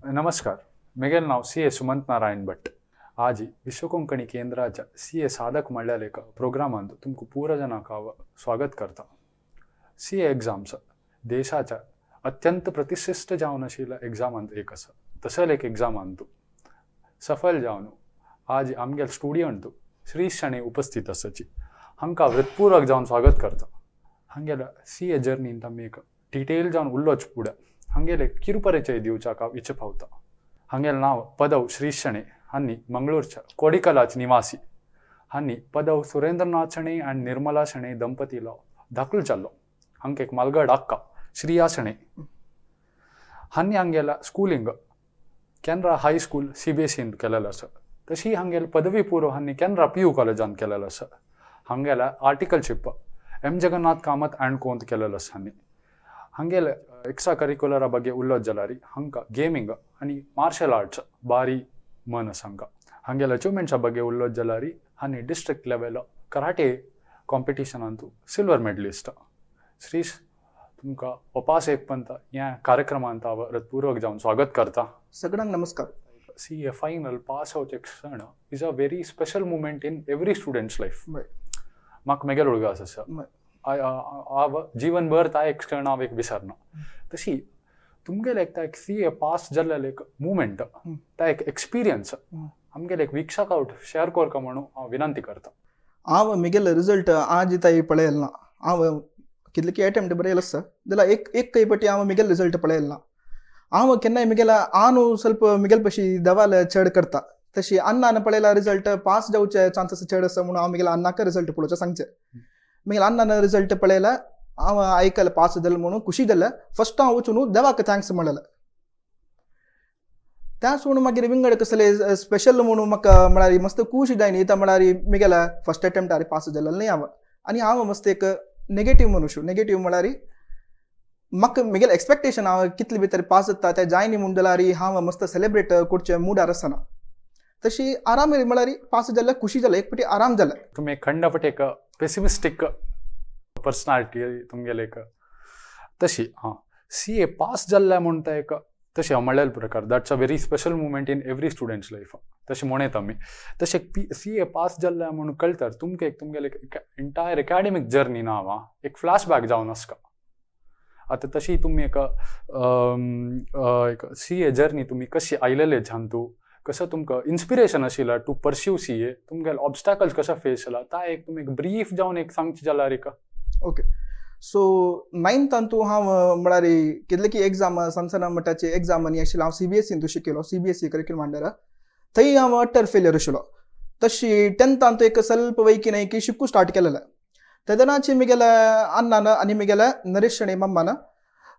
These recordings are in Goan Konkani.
नमस्कार, मेगेल नाव सी ए सुमंत नारायण भट. आजी विश्वकोंकणी केंद्राच्या सी ए साधक म्हणल्यार एक प्रोग्रामांत तुमकां पुरा जनाक हांव स्वागत करता. सी ए एग्जाम्स देशाच्या अत्यंत प्रतिश्ठित जावन आशिल्ल्या एग्जामांत एक आसा. तसले एक एग्जामांत सफल जावन आज आमगेल स्टुडियोंत श्री शणे उपस्थित आसाची. हांकां हृत्पूर्वक जावन स्वागत करता. हांगेल्या सी ए जर्नींत आमी एक डिटेल जावन उल्लोच फुडें हांगेले किरुपरिचय दिवच्याक हांव इच्छा पावता. हांगेलें नांव पदव श्री शणे हांणी मंगळूरच्या कोडिकलाच निवासी. हांणी पदव सुरेंद्रनाथ शणे आनी निर्मला शणे दंपतीलो धाकलो जाल्लो. हांकां एक मालगड अक्का श्रिया शणे. हांणी हांगेल्या schooling Canara high school CBSE केलेलो आसा. तशी हांगेले पदवी पूर्व हांणी केनरा PU कॉलेजांत केलेलो आसा. हांगेल्या articleship M Jagannath Kamath and कोंत केलेलो आसा. हांणी हांगेले एक्स्ट्रा करिक्युलरा ಬಗ್ಗೆ उल्लोच जाल्यार हांकां गेमींग आनी मार्शल आर्ट्स बारी मन आसा. हांकां हांगेले अचिवमेंट्सा ಬಗ್ಗೆ उल्लोच जाल्यार हांणी डिस्ट्रिक्ट लेवल कराटे कॉम्पिटिशनांतू सिल्वर मेडलिस्ट. श्रीश, तुमकां वपास एक पंत ह्या कार्यक्रमांत हांव हृत्पूर्वक जावन स्वागत करता. सगळ्यांक नमस्कार. सी ए फायनल पास जावचे क्षण is a very special moment in every student's life. म्हाका मेगेल उडगास आसा. हांव जीवनभर ता एक क्षण हांव एक विसरना. तशी तुमगेले एक एक सी ए पास जाल्लें एक मुवमेंट, ता एक एक्सपिरियन्स आमगेले एक वीक्षक आवट शेअर करका म्हणून हांव विनंती करता. हांव मिगेल रिजल्ट आज ताई पळयल ना. हांव कितले अटेम्प्ट बरयल आसा जाल्यार एक एक पटी हांव मिगेल रिजल्ट पळयल ना. हांव केन्नाय मिगेला आनू ಸ್ವಲ್ಪ मिगेल पशी दवाल चड करता. तशी अन्नान पळयला रिजल्ट पास जावचे चान्सीस चड आसा म्हणून हांव मिगेला अन्नाक रिजल्ट पळोवचें सांगचें. मिगेल अन्नान रिजल्ट पळयला, हांव आयकल पास जालें म्हणून खुशी जालें. फस्ट हांव वचून देवाक thanks म्हणलें. त्या सोडून मागीर विंगड कसले स्पेशल म्हणून म्हाका म्हळ्यार मस्त खूश जायनी. ता म्हळ्यार मिगेला फस्ट अटेम्प्टार पास जालें न्ही हांव. आनी हांव मस्त एक नेगेटीव मनुष्य. नेगेटीव म्हळ्यार म्हाका मिगेल एक्सपेक्टेशन हांव कितले भितर पास जाता ते जायनी म्हूण जाल्यार हांव मस्त सेलेब्रेट करचें मुडार आसना. तशी आराम म्हळ्यार पास जाल्यार खुशी जालें, एक पटी आराम जालें. तुमी खंडपट एक पेसिमिस्टीक पर्सनालिटी तुमगेले एक तशी. हां, सी ए पास जाल्ल्या म्हूण तें एक तशें हांव म्हणलेले प्रकार that's a very special moment in every student's life तशें म्हणयत आमी. तशें सी ए पास जाल्ल्या म्हूण कळटा तुमकां एक तुमगेले एंटायर एकाडेमीक जर्नी ना वा एक फ्लॅशबॅक जावन आसता. आतां तशी तुमी एक सी ए जर्नी तुमी कशी आयलेले झांतू, कसं तुमकां इन्स्पिरेशन आशिल्लें टू परस्यू सी ए, तुमगेले ऑब्स्टॅकल्स कसो फेस जाला ता एक तुमी एक ब्रीफ जावन एक सांगचे जाल्यार एक. ओके, सो नायन्थांतू हांव म्हळ्यार कितले की एग्जाम सनसना मठाचे एग्जाम आनी आशिल्लो. हांव CBSE शिकयलो, CBSE curriculum under. थंय हांव अटर फेलियर आशिल्लो. तशी टेंथांतू एक ಸ್ವಲ್ಪ वैकी नैकी शिकू स्टार्ट केलेलें. तेदनाची मिगेल्या अन्नान आनी मिगेल्या नरेश शणे मम्मान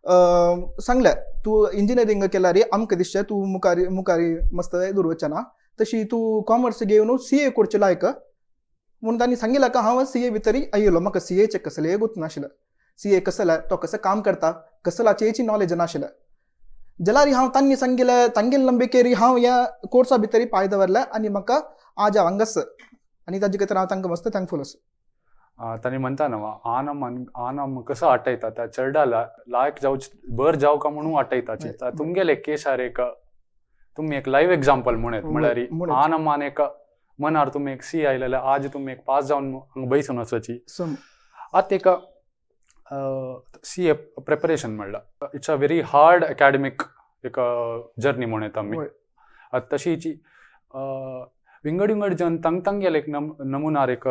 सांगलें, तूं इंजिनियरींग केल्यार आमकां दिसचें तूं मुखार मुखार मस्त दूर वचना, तशी तूं कॉमर्स घेवन सी ए करचें लायक म्हणून तांणी सांगिल्लें. का हांव सी ए भितर आयिल्लो. म्हाका सी एचें कसलें गोत नाशिल्लें. सी ए कसलें, तो कसो काम करता कसलाचेची नॉलेज नाशिल्लें. जाल्यार हांव तांणी सांगिल्लें तांगेले नंबिकेर हांव ह्या कोर्सा भितर पांय दवरलें आनी म्हाका आज हांव हांगा आसा आनी ताजे खातीर हांव तांकां मस्त थँकफूल आसा. तांणी म्हणटा न्हू आनम आनम कसो आटयता त्या चेरडाला लायक जावच बर जावं का म्हणून आटयता. तुमगेले केसार एक तुमी एक लायव्ह एग्जाम्पल म्हणत म्हळ्यार आनमान एक मनार तुमी एक सी आयलेले आज तुमी एक पास जावन हांगा बैसून वचची. आतां एक सी ए प्रेपरेशन म्हणल्यार it's a very hard academic एक जर्नी म्हणत आमी. आतां तशीची विंगड विंगड जन तांग तांगेले एक नमुनार एक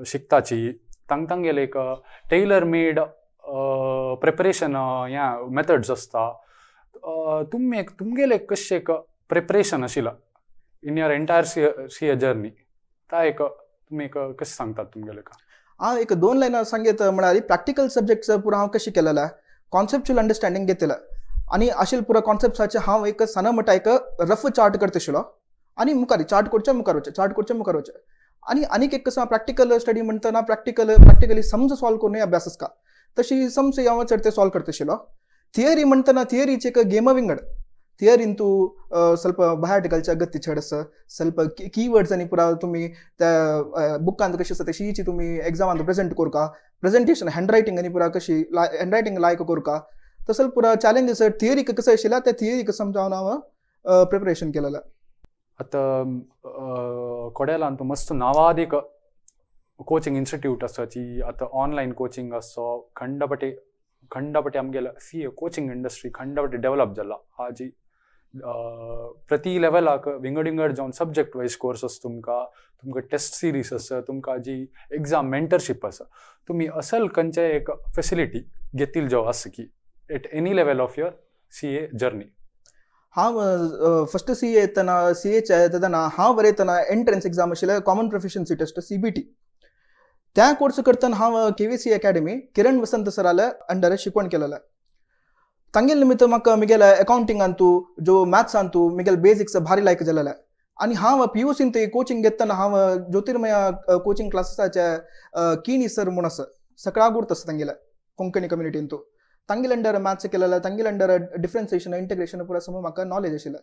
शिकताची, तांग तांगेले एक टेलर मेड प्रेपरेशन ह्या मेथड्स आसता. तुमी एक तुमगेले कशें एक प्रेपरेशन आशिल्लें in your entire C A journey ता एक तुमी एक कशें सांगतात तुमगेले? हांव एक दोन लायनां सांगीत म्हळ्यार प्रॅक्टिकल सब्जेक्ट्स पुरो हांव कशें केलेलें, कॉन्सेप्च्युअल अंडरस्टँडींग घेतलें आनी आशिल्ले पुरो कॉन्सेप्ट्साचें हांव एक सन म्हणटा एक रफ चार्ट करता आशिल्लो आनी मुखार चार्ट करचें मुखार वचचें, चार्ट करचें मुखार वचचें. आनी आनीक एक कसो प्रॅक्टिकल स्टडी म्हणटना प्रॅक्टिकली सम्स सॉल्व करून अभ्यास आसता. तशी सम्स हांव चड ते सॉल्व करता आशिल्लो. थियरी म्हणटना थियरीचे एक गेम विंगड. थियरीन तूं ಸ್ವಲ್ಪ बाहेर घालच्या गती चड आसा, ಸ್ವಲ್ಪ कीवर्ड्स आनी पुरा तुमी त्या बुकांत कशी आसा तशीची तुमी एग्जामांत प्रेजेंट करका, प्रेजेंटेशन हँडरायटींग आनी पुरा कशी हँडरायटींग लायक करका. तसो पुरा चॅलेंजीस थियरी कसं आशिल्ल्या त्या थियरीक समजावन हांव प्रिपरेशन केलेलं. आतां कोडेलान तूं मस्त नावादीक कोचिंग इन्स्टिट्यूट आसाची, आतां ऑनलायन कोचिंग आसा, खंडपटे खंडपटे आमगेले सी ए कोचिंग इंडस्ट्री खंडपटे डेवलप जाला. आजी प्रति लेवलाक विंगड विंगड जावन सब्जेक्ट वायज कोर्स आसा, तुमकां तुमकां टेस्ट सिरीज आसा, तुमकां जी एग्जाम मेंटरशीप आसा. तुमी असल खंयचे एक फेसिलिटी घेतील जो आसा की at any level of your C A journey? हांव फस्ट सी ए येतना, सी एच्या येतना हांव बरयतना एंट्रन्स एग्जाम आशिल्लें common proficiency test CBT. त्या कोर्स करतना हांव KVC academy किरण वसंत सराले अंडर शिकवण केलेलें. तांगेले निमित्त म्हाका म्हगेल्या अकावंटिंगांतू जो मॅथ्सांतू म्हगेले बेसिक्स भारी लायक जालेले. आनी हांव पी यू सीन कोचिंग घेतना हांव ज्योतिर्मया कोचिंग क्लासीसाचे किणी सर म्हूण आसा, सकळा गुर्त आसा तांगेले कोंकणी कम्युनिटींतू, तांगेले अंडर मॅथ्स केलेले, तांगेले अंडर डिफरन्सिएशन इंटिग्रेशन पुरा समज म्हाका नॉलेज आशिल्लें.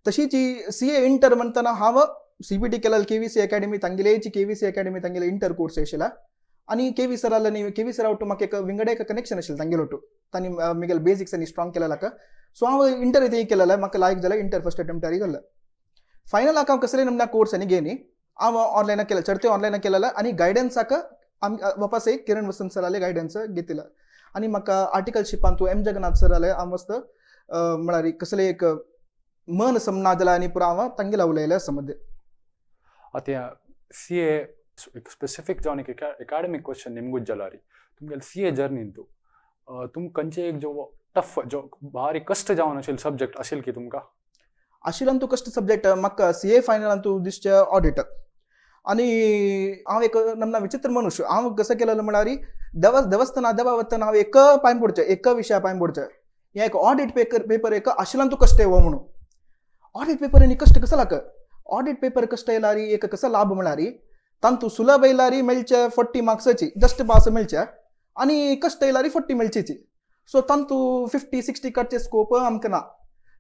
तशीच सी ए इंटर म्हणतना हांव CBT केलेले KVC academy तांगेलेची KVC academy तांगेले इंटर कोर्स आशिल्ला. आनी केवी सराले न्ही केवी सरा ಒಟ್ಟು म्हाका एक विंगड एक कनेक्शन आशिल्लें तांगेले ಒಟ್ಟು, तांणी म्हगेले बेसिक्स आनी स्ट्रॉंग केलेला. सो हांव इंटर थंय केलेलें, म्हाका लायक जालें, इंटर फर्स्ट अटेम्प्टार गेल्लें. फायनलाक हांव कसले नमूना कोर्स आनी घेनी हांव ऑनलायन केलें, चडते ऑनलायन केलेलें. आनी गायडन्साक वापस एक किरण वसंत सराले गायडन्स घेतिल्लें. आनी म्हाका आर्टिकलशिपांतू एम जगन्नाथ सराले हांव मस्त म्हळ्यार कसले एक मन समना जाल्यार आनी पुरा हांव तांगेले उलयलें आसा मदें. आतां सी ए एक स्पेसिफीक जावन एक एकाडेमीक क्वेश्चन निमगूच जाल्यार तुमगेले सी ए जर्नींतू तुम खंयचे एक जो टफ जो भारी कश्ट जावन आशिल्लो सब्जेक्ट आशिल्लो की तुमकां? आशिल्लो कश्ट सब्जेक्ट म्हाका सी ए फायनलांतू दिसचें ऑडिट. आनी हांव एक नमना विचित्र मनुष्य, हांव कसो केलेलो म्हळ्यार देवस्थाना देवा वतना हांव एक पांय पडचें, एक विशया पांय पडचें, हें एक ऑडिट पेपर एक आशिल्लो कश्ट येवो म्हणून. ऑडिट पेपर आनी कश्ट कसो लाग, ऑडिट पेपर कश्ट येयल्यार एक कसो लाभ म्हळ्यार तांतू सुलभ येयल्यार मेळचे 40 मार्क्साची जस्ट पास मेळचे आनी कश्ट येयल्यार 40 मेळचेची. सो तांतू 50-60 काडचे स्कोप आमकां ना.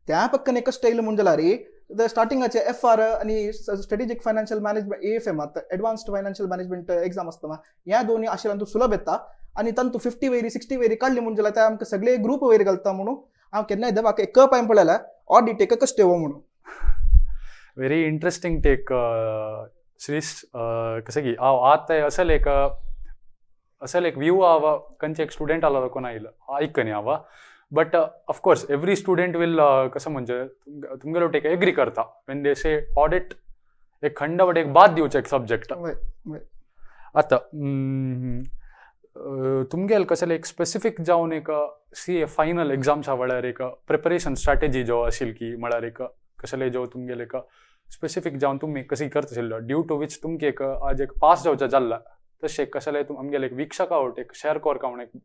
त्या पक्कने कश्ट येयलें म्हूण जाल्यार स्टार्टिंगाचे एफ आर आनी स्ट्रेटेजीक फायनान्शियल मॅनेजमेंट AFM आतां एडवान्स्ड फायनान्शियल मॅनेजमेंट एग्जाम आसता, ह्या दोनी आशिल्ल्यान सुलभ येता आनी तांतू 50 वयर 60 वयर काडली म्हूण जाल्यार ते आमकां सगळे ग्रूप वयर घालता म्हणून हांव केन्नाय देवाक एक पांय पळयल्यार ऑडिट एक कश्ट येवो म्हणून. Very interesting take Shrish. कशें की हांव आतां असल एक व्यू हांव खंयचे एक स्टुडंट आलो कोण आयलो आयकनी हांव, but of course every student will कसं म्हणजे तुमगेलो टेक एग्री करता when they से ऑडिट एक खंडवट एक बाद दिवचें एक सब्जेक्ट. आतां तुमगेल कसले एक स्पेसिफीक जावन एक सी ए फायनल एग्जाम्सा वेळार एक प्रिपरेशन स्ट्रॅटेजी जो आशिल्ली की म्हळ्यार एक कसले जो तुमगेले एक स्पेसिफीक जावन तुमी कशी करता आशिल्लो ड्यू टू which तुमकां एक आज एक पास जावचें जाल्ला तशें कसले आमगेले एक वीक्षका वट एक शेअर कर म्हूण एक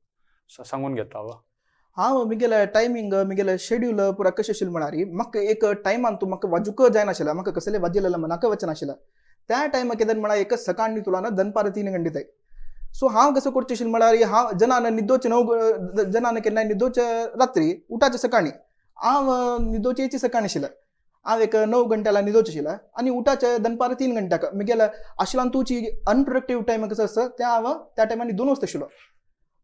सांगून घेता. हांव म्हगेलें टायमींग म्हगेलें शेड्यूल पुरा कशें आशिल्लें म्हळ्यार म्हाका एक टायमान तूं म्हाका वाजूंक जायनाशिल्लें, म्हाका कसलें वाजिल्लें मनाक वचनाशिल्लें. त्या टायमाक कितें म्हळ्यार एक सकाळीं तुला दनपार 3 घंटे. सो हांव कसो करचें आशिल्लें म्हळ्यार हांव जनान न्हिदोचें 9 जनान केन्नाय न्हिदोचें रात्री उठाचें सकाळीं, हांव न्हिदोचें सकाळीं आशिल्लें, हांव एक 9 घंट्याला न्हिदोचें आशिल्लें आनी उठाचें दनपार 3 घंट्याक. म्हगेलें आशिल्ल्यान तुजी अनप्रोडक्टीव टायम कसो आसता त्या हांव त्या टायमान न्हिदून वचता आशिल्लो.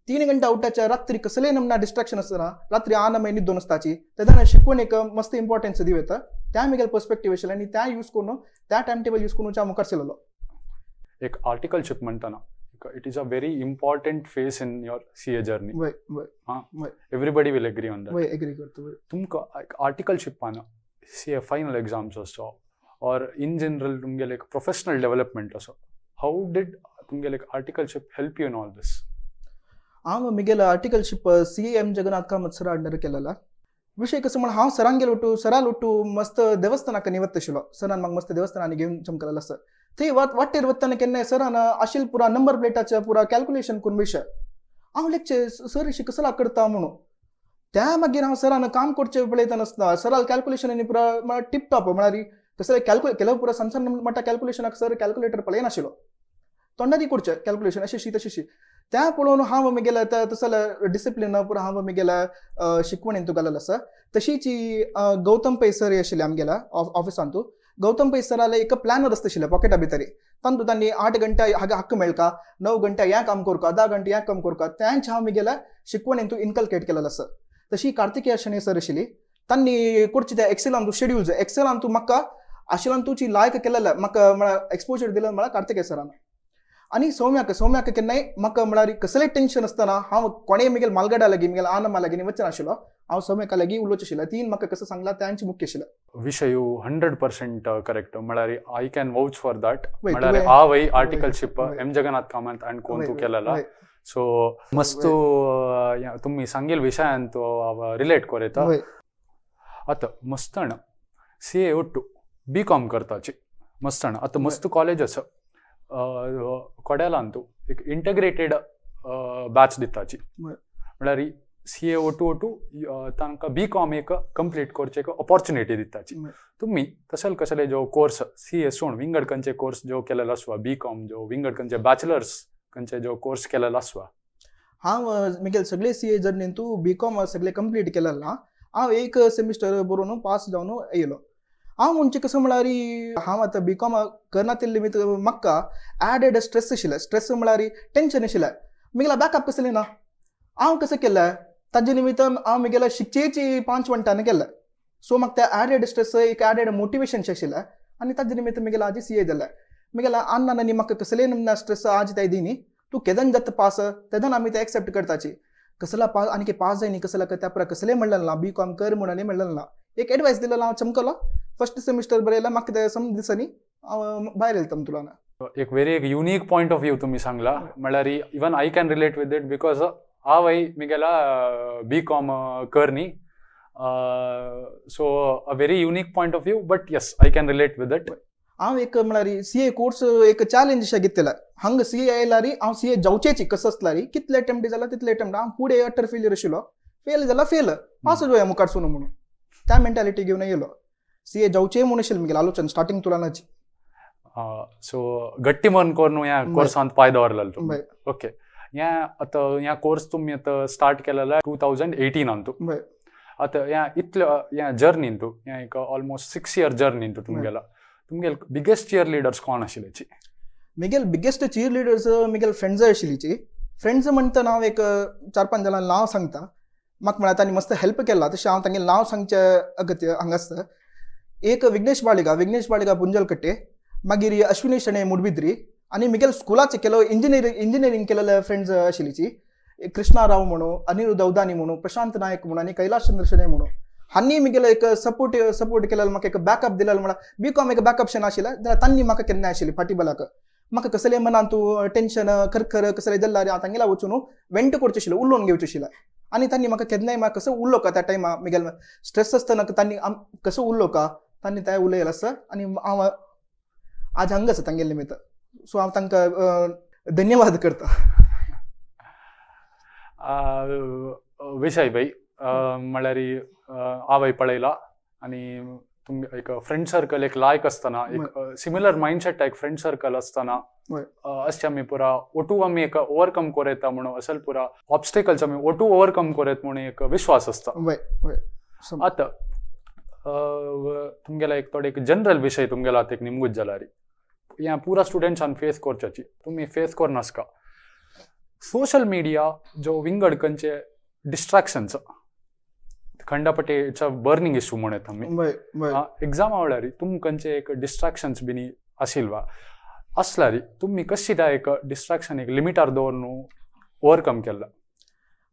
3 घंटा उठाच्या रात्री कसलेय नमना डिस्ट्रॅक्शन आसना, रात्री आन मागीर न्हिदून आसताची तेन्ना शिकवण एक मस्त इम्पॉर्टन्स दिवं येता त्या म्हगेलें पर्सपेक्टीव आशिल्लें आनी त्या यूज करून त्या टायम टेबल यूज करून हांव मुखार सरलेलो. एक आर्टिकलशीप म्हणटना it is a very important phase in your CA journey. Everybody will agree on that. Agree करता. तुमकां आर्टिकलशिपान CA final exams असो ऑर इन जनरल तुमगेले एक प्रोफेशनल डेव्हलपमेंट असो, how did तुमगेले एक articleship help you in all this? हांव म्हगेलें articleship C M Jagannath Kamath सरा अंडर केलेला. विशय कसो म्हण हांव सरान गेलो ಒಟ್ಟು सराल ಒಟ್ಟು मस्त देवस्थानाक निवत्त आशिल्लो, सरान म्हाका मस्त देवस्थानांनी घेवन चमकलेलो आसा. थंय वाटेर वतना केन्नाय सरान आशिल्ल पुरा नंबर प्लेटाचे पुरा कॅल्क्युलेशन करून विशय हांव लेगचे सर अशें कसो करता म्हणून. त्या मागीर हांव सरान काम करचें पळयतना आसतना सराल कॅल्क्युलेशन आनी पुरा म्हळ्यार टिपटॉप म्हळ्यार कसलें केलं पुरा सनसन म्हणटा कॅल्क्युलेशनाक सर कॅल्क्युलेटर पळयनाशिल्लो, तोंडानी करचें कॅल्क्युलेशन अशें शी तशें शी. त्या पळोवन हांव म्हगेलें तसलें डिसिप्लीन पुरा हांव म्हगेल्या शिकवणेंतू घालेलें आसा. तशीच गौतम पै सर आशिल्ले आमगेल्या ऑफिसांतू, गौतम पै सराले एक प्लॅनर आसता आशिल्लें पॉकेटा भितर, तांतू तांणी 8 घंटा हाका हक्क मेळका, 9 घंटा हें काम करका, 10 घंटा हें काम करका, तेंच हांव म्हगेल्या शिकवणेंतू इनकल्केट केलेलें आसा. तशी कार्तिकेय शणै सर आशिल्ली, तांणी करचे त्या एक्सेलान तूं शेड्यूल्स एक्सेलान तूं म्हाका आशिल्ल्यान तुची लायक केलेलें म्हाका म्हळ्यार एक्सपोजर दिलें म्हळ्यार कार्तिकेय सरान. आनी सौम्याक सौम्याक केन्नाय म्हाका म्हळ्यार कसलें टेंशन आसतना हांव कोणेय म्हगेले मालगडा लागीं म्हगेले आनमा लागीं वचनाशिल्लो, हांव सौम्याका लागीं उलोवचें आशिल्लें. तीन म्हाका कसो सांगलां तेंच मुख्य आशिल्लें. विशय 100% करेक्ट म्हळ्यार I can vouch for that. म्हळ्यार हांव articleship M Jagannath Kamath and कोण तूं केलेला. सो मस्त तुमी सांगील विशयान तो हांव रिलेट कोरेता. आतां मस्तण सी ए ಒಟ್ಟು बी कॉम करताची मस्तण आतां मस्त कॉलेज आसा कोड्यालांतू एक इंटग्रेटेड बॅच दिताची म्हळ्यार सी ए ओटू ओटू तांकां बी कॉम एक कंप्लीट करचे एक ऑपॉर्च्युनिटी दिताची. तुमी तशें कसले जो कोर्स सी ए सोड विंगड खंयचे कोर्स जो केलेलो आसवा बी कॉम जो विंगड खंयचे बॅचलर्स खंयचे जो कोर्स केलेलो आसवा. हांव म्हगेले सगळे सी ए जर्नीन तूं बी कॉम सगळे कंप्लीट केलें ना, हांव एक सेमिस्टर बरोवन पास जावन येयलो. हांव म्हणचे कसो म्हळ्यार हांव आतां बी कॉम करनातिल्ले निमित्त म्हाका एडेड स्ट्रेस आशिल्लें. स्ट्रेस म्हळ्यार टेंशन आशिल्लें. म्हगेलें बॅकअप कसलें ना, हांव कसो केलें ताजे निमित्तान हांव म्हगेल्या शिकचेची 5 वंटान केलें. सो म्हाका तें एडेड स्ट्रेस एक एडेड मोटिवेशन आशिल्लें आनी ताजे निमित्त म्हगेलें आज सी ए जालें. म्हगेल्या अण्णान आनी म्हाका कसलें नमुना स्ट्रेस आज ते दिनी तूं केदन जाता पास तेदन आमी तें एक्सेप्ट करताची. कसला पास आनी पास जायनी कसला त्या परा कसलें म्हणलें ना बी कॉम कर म्हणून म्हणलें ना. एक एडवायस दिलेलो हांव चमकलो फर्स्ट सेमिस्टर बरयला म्हाका ते सम दिसांनी हांव भायर येयलो तुला. एक वेरी एक युनीक पॉयंट ऑफ व्यू तुमी सांगला म्हळ्यार even I can relate with it because हांव म्हगेला बी कॉम कर न्ही. So a very unique point of view but yes I can relate with it. हांव एक म्हळ्यार सी ए कोर्स एक चॅलेंज अशें घेतलें. हांगा सी ए आयल्यार हांव सी ए जावचेची कसो आसल्यार कितले अटेम्प्ट जाला तितले अटेम्प्ट हांव फुडें अटर फेलियर आशिल्लो. फेल जाला फेल पास जावया मुखार सून म्हणून त्या मेंटालिटी घेवन येयलो. सी ए जावचें म्हूण आशिल्लें म्हगेलें आलोचन स्टार्टींग तुलनाची. सो गट्टी मन करून ह्या कोर्सांत पांय दवरलेलो तुमी. ओके ह्या आतां ह्या कोर्स तुमी आतां स्टार्ट केलेलो 2018 तूं. आतां ह्या इतलो ह्या जर्नीन तूं ह्या एक ऑलमोस्ट 6 इयर जर्नीन तूं तुमगेला तुमगेले बिगेस्ट चियर लिडर्स कोण आशिल्ल्याची? म्हगेले बिगेस्ट चियर लिडर्स म्हगेले फ्रेंड्स आशिल्लीची. फ्रेंड्स म्हणटा हांव एक 4-5 जाणां नांव सांगता. म्हाका म्हळ्यार तांणी मस्त हेल्प केला तशें हांव तांगेलें नांव सांगचें अगत्य हांगा आसता. एक विघ्नेश बाळिगा, विघ्नेश बाळिगा पुंजलकट्टे, मागीर अश्विनी शणै मुडबिद्री आनी म्हगेले स्कुलाचे केलो इंजिनियरींग केलेले फ्रेंड्स आशिल्लीची कृष्णा राव म्हणून, अनिरुद्ध अवदानी म्हणून, प्रशांत नायक म्हणून आनी कैलास चंद्र शणै म्हणून. हांणी म्हगेलो एक सपोर्ट सपोर्ट केलेलो म्हाका एक बॅकअप दिलेलो. म्हळ्यार बी कॉम एक बॅकअप शें नाशिल्लें जाल्यार तांणी म्हाका केन्ना आशिल्ली फाटीबलाक. म्हाका कसलें मनान तूं टेंशन खरखर कसलें जाल्यार हांव तांगेला वचून वेंट करचें आशिल्लें, उलोवन घेवचें आशिल्लें. आनी तांणी म्हाका केन्नाय म्हाका कसो उलोवका त्या टायमा म्हगेले स्ट्रेस आसतना तांणी कसो उलोवका तांणी तें उलयलें आसा आनी हांव आज हांगा आसा तांगेले निमित्त. सो हांव तांकां धन्यवाद करता. विशय बाई म्हळ्यार आवय पळयला आनी तुम एक फ्रेंड सर्कल एक लायक आसतना एक सिमिलर मायंडसेट एक फ्रेंड सर्कल आसतना अशें आमी पुरा ओटू आमी एक ओवरकम कोरेता म्हणून असल पुरा ऑब्स्टेकल्स आमी ओटू ओवरकम कोरेत म्हणून एक विश्वास आसता. आतां तुमगेला एक थोडे एक जनरल विशय तुमगेला आतां एक निमगूच जाल्यार ह्या पुरा स्टुडंट्सान फेस करच्याची तुमी फेस करनासका. सोशल मिडिया जो विंगड खंयचे distractions खंडापटे it's a burning issue म्हणत आमी एग्जामा वेळार तुम खंयचे एक डिस्ट्रॅक्शन्स बीन आशिल्ले वा आसल्यार तुमी कशी त्या एक डिस्ट्रॅक्शन एक लिमिटार दवरून ओवरकम केला?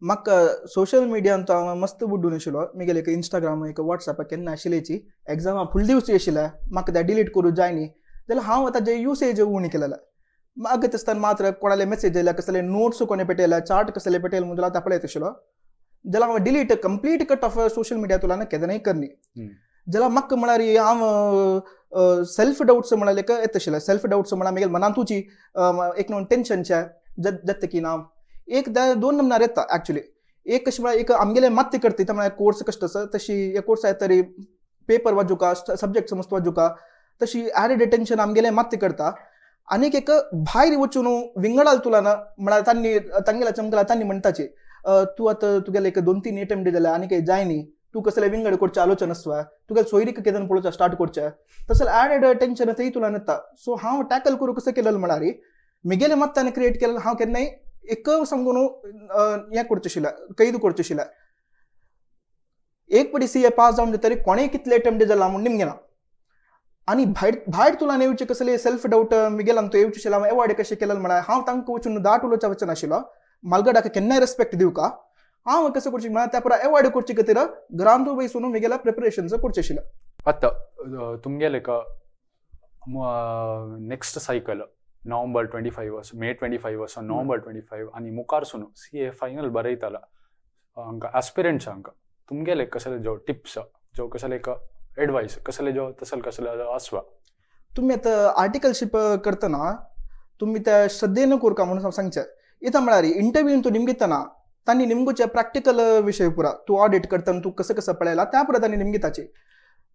म्हाका सोशल मिडियान तो हांव मस्त बुड्डून आशिल्लो. म्हगेलें एक इंस्टाग्राम एक वॉट्सॅप केन्ना आशिल्ल्याची एग्जामा फुल दिवची आशिल्लें म्हाका तें डिलीट करूं जाय न्ही जाल्यार हांव आतां जे युसेज उणी केलेलें. मागीर आसतना मात्र कोणाले मेसेज येयल्या कसले नोट्स कोणे पेटयल्या चार्ट कसले पेटयले म्हणून जाल्यार पळयत आशिल्लो. जाल्यार हांव delete complete cut off social media तुला केन्नाय करनी. जाल्यार म्हाका म्हळ्यार हांव सेल्फ डावट्स म्हळ्यार एक येता आशिल्लें. सेल्फ डावट्स म्हळ्यार म्हगेले मनांतूची एक न्हू टेंशनचें जाता की ना एक दोन नंबर येता एक्चुअली. एक कशें म्हळ्यार एक आमगेले मात्य करता म्हळ्यार कोर्स कशें आसा तशी एक कोर्स आसा तरी पेपर वाजुका सब्जेक्ट समज वाजुका तशी एडेड टेंशन आमगेले मात्य करता. आनीक एक भायर वचून विंगडाल तुला ना म्हळ्यार तांणी तांगेल्या चमकला तांणी म्हणटाचे तूं आतां तुगेले एक 2-3 अटेम्प्ट जाल्या आनी काही जाय न्ही तूं कसले विंगड करचें आलोचन आसता तुगेले सोयरीक केदन पळोवचें स्टार्ट करचें तसलें एडेड टेंशन थंय तुला येता. सो हांव टॅकल करूं कसो केलें म्हळ्यार म्हगेले मत्तान क्रिएट केलें. हांव केन्नाय एक सांगून हें करचें आशिल्लें कैद करचें आशिल्लें. एक पटी सी ए पास जावन तरी कोणेय कितले अटेम्प्ट जाला म्हूण निमगेना. आनी भायर भायर तुला येवचे कसले सेल्फ डावट मिगेलान तो येवचे आशिल्लो, हांव एवॉयड कशें केलें म्हळ्यार हांव तांकां वचून दाट उलोवच्या वचन आशिल्लो, मालगडाक केन्नाय रेस्पेक्ट दिवका, हांव कसो करचें म्हळ्यार त्या पुरा एवॉयड करचे खातीर घरांतू बसून मिगेल्या प्रिपरेशन करचें आशिल्लें. आतां तुमगेले नेक्स्ट सायकल नोव्हेंबर 25 आसा, मे 25 आसा, नोव्हेंबर 25 आनी मुखारसून सी ए फायनल बरयताला हांकां एस्पिरंट्स हांकां तुमगेले कसले जो टिप्स जो कसले एक एडवायस कसले जो तसल कसले आसवा? तुमी आतां आर्टिकलशीप करतना तुमी त्या श्रद्धेन करका म्हणून हांव सांगचें. इतां म्हळ्यार इंटरव्यून तूं निमगितना तांणी निमगोचे प्रॅक्टिकल विशय पुरा तूं ऑडिट करतना तूं कसं कसं पळयला त्या पुरा तांणी निमगिताची.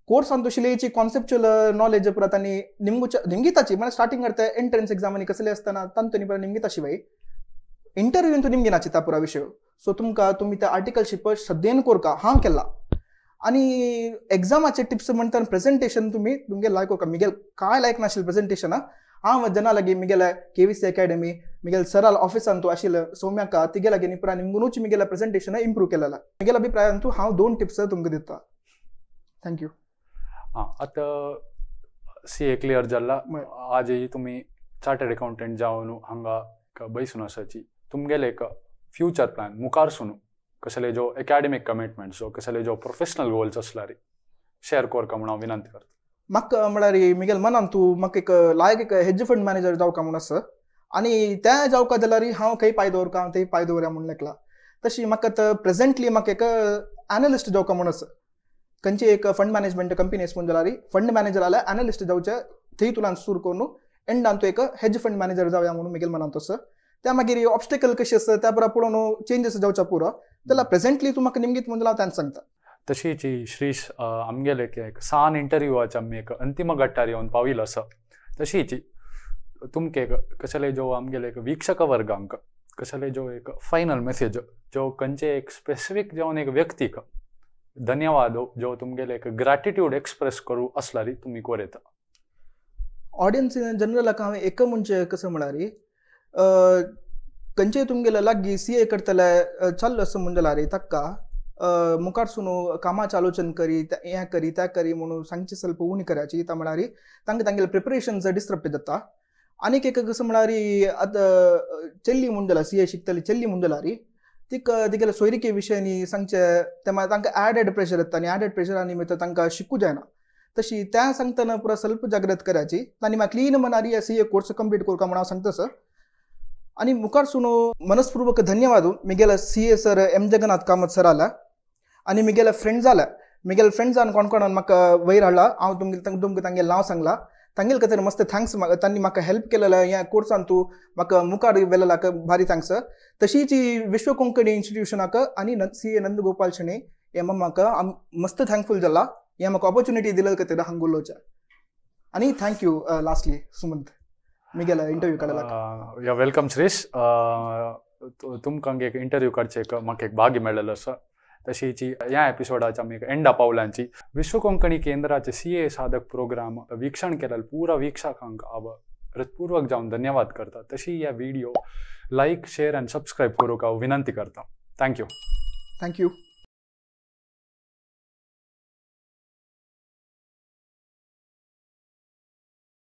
कोर्सान तूं शिलेची कॉन्सेप्च्युअल नॉलेज पुरा तांणी निमगोचे निमगिताची म्हळ्यार स्टार्टिंग करता एंट्रन्स एग्जाम आनी कसले आसतना तांतूनी पुरा निमगिता शिवाय इंटरव्यून तूं निमगिनाची त्या पुरा विशय. सो तुमकां तुमी त्या आर्टिकलशीप श्रद्धेन करका हांव केला. आनी एग्जामाचे टिप्स म्हणटा प्रेजेंटेशन तुमी तुमगे लायक करका. मिगेल कांय लायक नाशिल्लें प्रेजेंटेशना, हांव जना लागीं मिगेले केवीसी अकॅडमी मिगेल सराल ऑफिसान तूं आशिल्लें सौम्याका तिगे लागीं पुरा निमगुनूच मिगेले प्रेजेंटेशन इम्प्रूव केलें. मिगेल्या अभिप्रायान तूं हांव 2 टिप्स तुमकां दिता. Thank you. आं आतां सी ए क्लियर जाला, आजय तुमी चार्टर्ड अकाउंटंट जावन हांगा बैसून आसाची, तुमगेले एक फ्युचर प्लॅन मुखारसून कसले जो एकाडेमीक कमिटमेंट्स जो कसले जो प्रोफेशनल गोल्स आसल्यार शेअर करका म्हूण हांव विनंती करता. म्हाका म्हळ्यार मिगेल मनान तूं म्हाका एक लायक एक हेज फंड मॅनेजर जावका म्हूण आसा आनी त्या जावका जाल्यार हांव खंय पांय दवरका हांव थंय पांय दवरया म्हूण लेखला. तशी म्हाका आतां प्रेजेंटली म्हाका एक एनलिस्ट जावका म्हूण आसा. खंयची एक फंड मॅनेजमेंट कंपनी आसा म्हूण जाल्यार फंड मॅनेजर जाल्यार एनलिस्ट जावचें थंय तुलान सुरू करून एंडान तूं एक हेज फंड मॅनेजर जावया म्हणून मिगेल मनांत आसा. त्या मागीर ऑब्स्टेकल कशी आसा त्या पुरा पळोवन चेंजीस जावच्या पुरो जाल्यार प्रेजेंटली तूं म्हाका निमगीत म्हणून हांव तांकां सांगता. तशीच श्रीश आमगेले एक सान इंटरव्यूआचे आमी एक अंतिम गट्टार येवन पाविल्लो आसा. तशीच तुमके कसले जो आमगेले एक वीक्षक वर्गांक कसले जो एक फायनल मेसेज जो खंयचे एक स्पेसिफीक जावन एक व्यक्तीक धन्यवाद जो तुमगेले एक ग्रॅटिट्यूड एक्सप्रेस करूं आसल्यार तुमी कोरयता. ऑडियन्स जनरलाक हांवें एक म्हणजे कसं म्हळ्यार खंयचे तुमगेले लागीं सी ए करतले चालू आसा म्हूण जाल्यार ताका मुखारसून कामाचें आलोचन करी हें करी त्या करी म्हणून सांगचें स्वल्प उणी करायची. ता म्हळ्यार तांकां तांगेले प्रिपरेशन डिस्टर्ब जाता. आनीक एक कसं म्हळ्यार आतां चेल्ली म्हूण जाल्यार सी ए शिकतली चेल्ली म्हूण जाल्यार तिका तिगेले सोयरिके विशयांनी सांगचें ते मागीर तांकां एडेड प्रेशर येता आनी एडेड प्रेशर आनी मागीर तांकां शिकूं जायना. तशी त्या सांगतना पुरा स्वल्प जागृत करायची आनी म्हाका क्लीन मनारी सी ए कोर्स कंप्लीट करका म्हूण हांव सांगता सर. आनी मुखारसून मनस्पूर्वक धन्यवाद मिगेला C A sir M Jagannath Kamath सराला आनी मिगेले फ्रेंड्स जाल्या मिगेले फ्रेंड्सान कोण कोणान म्हाका वयर हाडला हांव तुमकां तांगेलें नांव सांगला तांगेले खातीर मस्त thanks. तांणी म्हाका हेल्प केलेला ह्या कोर्सान तूं म्हाका मुखार व्हेलेलाक भारी thanks. तशीच विश्व कोंकणी इन्स्टिट्युशनाक आनी सी ए नंदगोपाल शणै हे म्हाका मस्त थँकफूल जाला हे म्हाका ऑपॉर्च्युनिटी दिले खातीर हांगा उलोवचें. आनी thank you lastly Sumant मिगेला इंटरव्यू काडला. या welcome Shrish, तुमकां एक इंटरव्यू काडचें एक म्हाका एक भाग्य मेळ्ळेलो आसा. तशीच ह्या एपिसोडाच्या आमी एंडा पावलांची विश्व कोंकणी केंद्राचे सी ए साधक प्रोग्राम वीक्षण केलें पुरा वीक्षकांक हांव हृत्पूर्वक जावन धन्यवाद करता. तशी ह्या video like share आनी सबस्क्रायब करूंक हांव विनंती करता. Thank you. Thank you.